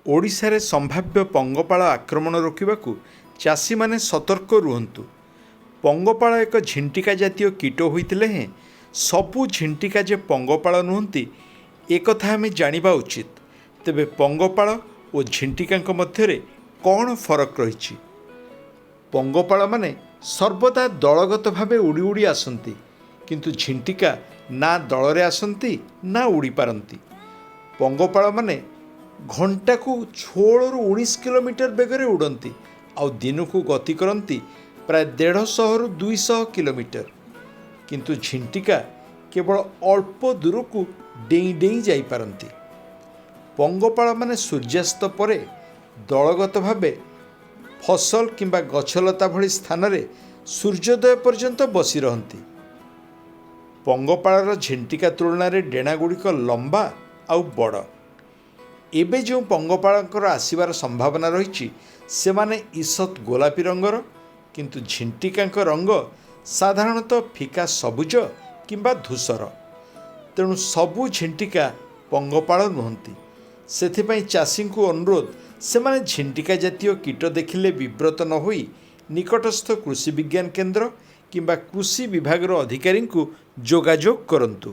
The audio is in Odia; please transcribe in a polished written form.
ଓଡ଼ିଶାରେ ସମ୍ଭାବ୍ୟ ପଙ୍ଗପାଳ ଆକ୍ରମଣ ରୋକିବାକୁ ଚାଷୀମାନେ ସତର୍କ ରୁହନ୍ତୁ। ପଙ୍ଗପାଳ ଏକ ଝିଣ୍ଟିକା ଜାତୀୟ କୀଟ ହୋଇଥିଲେ ହେଁ ସବୁ ଝିଣ୍ଟିକା ଯେ ପଙ୍ଗପାଳ ନୁହନ୍ତି, ଏକଥା ଆମେ ଜାଣିବା ଉଚିତ। ତେବେ ପଙ୍ଗପାଳ ଓ ଝିଣ୍ଟିକାଙ୍କ ମଧ୍ୟରେ କ'ଣ ଫରକ ରହିଛି? ପଙ୍ଗପାଳମାନେ ସର୍ବଦା ଦଳଗତ ଭାବେ ଉଡ଼ି ଉଡ଼ି ଆସନ୍ତି, କିନ୍ତୁ ଝିଣ୍ଟିକା ନା ଦଳରେ ଆସନ୍ତି ନା ଉଡ଼ିପାରନ୍ତି। ପଙ୍ଗପାଳମାନେ ଘଣ୍ଟାକୁ 16ରୁ 19 କିଲୋମିଟର ବେଗରେ ଉଡ଼ନ୍ତି ଆଉ ଦିନକୁ ଗତି କରନ୍ତି ପ୍ରାୟ 150ରୁ 200 କିଲୋମିଟର। କିନ୍ତୁ ଝିଣ୍ଟିକା କେବଳ ଅଳ୍ପ ଦୂରକୁ ଡେଇଁ ଡେଇଁ ଯାଇପାରନ୍ତି। ପଙ୍ଗପାଳମାନେ ସୂର୍ଯ୍ୟାସ୍ତ ପରେ ଦଳଗତ ଭାବେ ଫସଲ କିମ୍ବା ଗଛଲତା ଭଳି ସ୍ଥାନରେ ସୂର୍ଯ୍ୟୋଦୟ ପର୍ଯ୍ୟନ୍ତ ବସି ରହନ୍ତି। ପଙ୍ଗପାଳର ଝିଣ୍ଟିକା ତୁଳନାରେ ଡେଣାଗୁଡ଼ିକ ଲମ୍ବା ଆଉ ବଡ଼। ଏବେ ଯେଉଁ ପଙ୍ଗପାଳଙ୍କର ଆସିବାର ସମ୍ଭାବନା ରହିଛି, ସେମାନେ ଈଷତ୍ ଗୋଲାପୀ ରଙ୍ଗର, କିନ୍ତୁ ଝିଣ୍ଟିକାଙ୍କ ରଙ୍ଗ ସାଧାରଣତଃ ଫିକା ସବୁଜ କିମ୍ବା ଧୂସର। ତେଣୁ ସବୁ ଝିଣ୍ଟିକା ପଙ୍ଗପାଳ ନୁହନ୍ତି। ସେଥିପାଇଁ ଚାଷୀଙ୍କୁ ଅନୁରୋଧ, ସେମାନେ ଝିଣ୍ଟିକା ଜାତୀୟ କୀଟ ଦେଖିଲେ ବିବ୍ରତ ନ ହୋଇ ନିକଟସ୍ଥ କୃଷି ବିଜ୍ଞାନ କେନ୍ଦ୍ର କିମ୍ବା କୃଷି ବିଭାଗର ଅଧିକାରୀଙ୍କୁ ଯୋଗାଯୋଗ କରନ୍ତୁ।